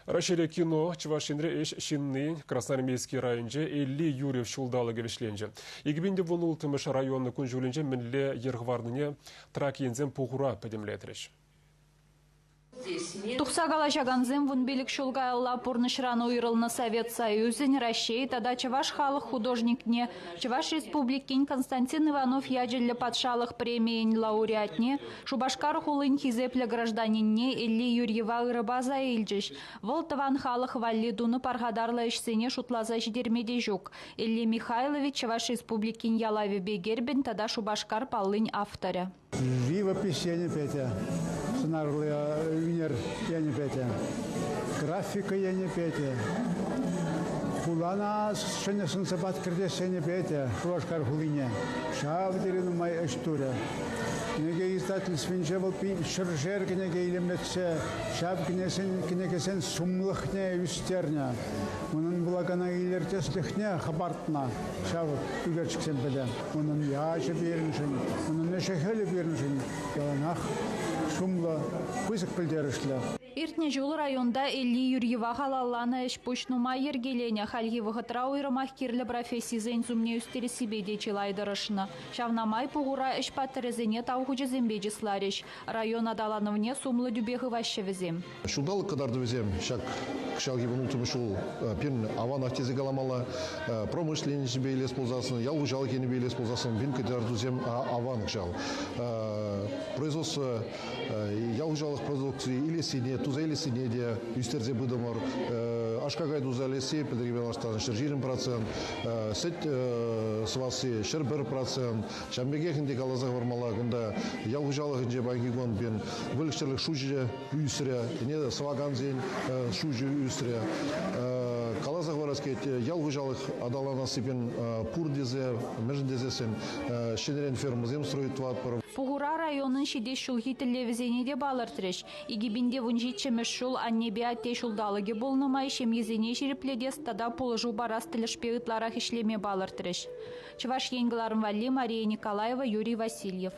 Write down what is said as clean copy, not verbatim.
Раҫҫейре кино, Чӑваш Енре ӗҫ ҫынни Красноармейски районӗнче Элли Юрьев ҫулталӑкӗ вӗҫленчӗ. 2016 район кун-ҫулӗнче мӗнле йӗр хӑварнине Трак енсем пухура пӗтӗмлетрӗҫ. Тухса калаҫакансем 15 ҫул каялла пурнӑҫран уйрӑлнӑ Совет Союзӗн, Раҫҫей тата Чӑваш халӑх художникне, Чӑваш Республикин Константин Иванов ячӗллӗ патшалӑх премийӗн лауреатне, Шупашкар хулин хисеплӗ гражданинне Элли Юрьева ырӑпа аса илчӗҫ. Вӑл тӑван халӑх валли тунӑ пархатарлӑ ӗҫсене шутласа ҫитерме те ҫук. Элли Михайлович Чӑваш Республикин ялавӗпе гербӗн тата Шупашкар паллин авторӗ. Живопись енӗпе те, сӑнарлӑ ӳнер енӗпе те, графика енӗпе те, хулана ҫӗнӗ сӑн-сӑпат кӗртес енӗпе те Шупашкар хулине ҫав тери нумай ӗҫ турӗ. Кӗнеке издательствинче вӑл ҫӗршер кӗнеке илемлетсе ҫав кӗнекесен сумлӑхне ӳстернӗ. Унӑн вулакана илӗртеслӗхне хӑпартнӑ ҫав ӳкерчӗксем пӗтӗ. Унӑн ячӗ пирӗншӗн, унӑн ӗҫӗ-хӗлӗ пирӗншӗн яланах сумлӑ, пысӑк пӗлтерӗшлӗ. Иртнӗ ҫул районта Элли Юрьева халалланӑ ӗҫ-пуҫ нумай йӗркеленӗ. Хальхи вӑхӑтра уйрӑмах кирлӗ профессисен сумне ӳстерессипе те чылай тӑрӑшнӑ. Ҫавна май пухура ӗҫ паттӑрӗсене тав хучӗсемпе чысларӗҫ. Район аталанӑвне сумлӑ тӳпе хываҫҫӗ вӗсем. Ҫулталӑк кӑтартӑвӗсем ҫак кӑҫалхи 16-мӗш ҫул пирӗн аванах тесе каламалла. Промышленноҫӗпе илес пулсассӑн, ял хуҫалӑх енӗпе илес пулсассӑн пирӗн кӑтартусем аван кӑҫал. Производство ял хуҫалӑх продукци илессине, туса илессине те ӳстерсе пытӑмӑр. Аш-какай туса илесси пӗлтӗрхипе танлаштарсан 120%, сӗт сӑвасси 101%. Ҫавӑн пекех ӗнтӗ каласа хӑвармалла, кунта ял хуҫалӑхӗнче паянхи кун пирӗн выльӑх-чӗрлӗх шучӗ ӳсрӗ, ӗне сӑвакансен шучӗ ӳсрӗ. Каласа хӑварас килет, ял хуҫалӑх аталанасси пирӗн пур тесе, мӗншӗн тесессӗн ҫӗнӗрен фермӑсем строить тӑватпӑр. Пухура районӑн ҫитес ҫулхи тӗллевӗсене те палӑртрӗҫ. 2017-мӗш ҫул Аннепе атте ҫулталӑкӗ пулнӑ май ҫемьесене ҫирӗплетес тата пулӑшу парас тӗлӗшпе ытларах ӗҫлеме палӑртрӗҫ. Чӑваш Ен кӑларӑм валли Мария Николаева, Юрий Васильев.